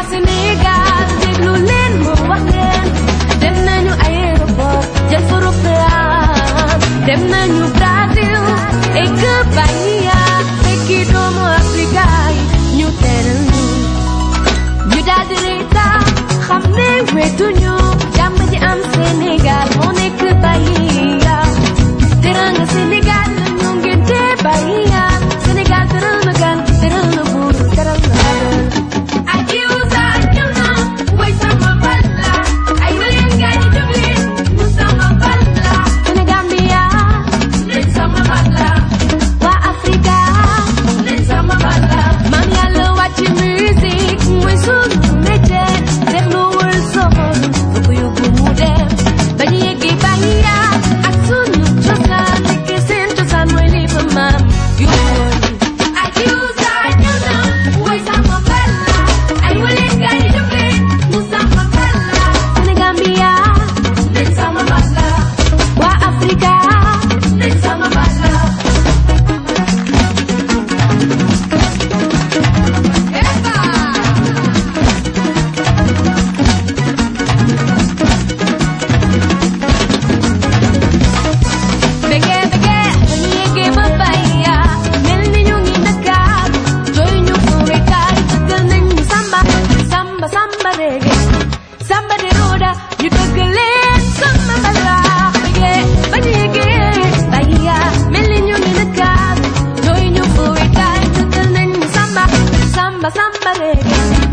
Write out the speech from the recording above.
Sénégal déglu leen mu wax leen dem nañu aéroport jël fa roplaan dem nañu Brazil Espagne fekki doomu Afrika yi ñu teral ñu daal di reetaan xam ne wetuñu jàmm ji am Sénégal moo nekk Bahia teranga Sénégal la ñu ngénte Bahia Sénégal teral na gan teral na buur teral na samba reggae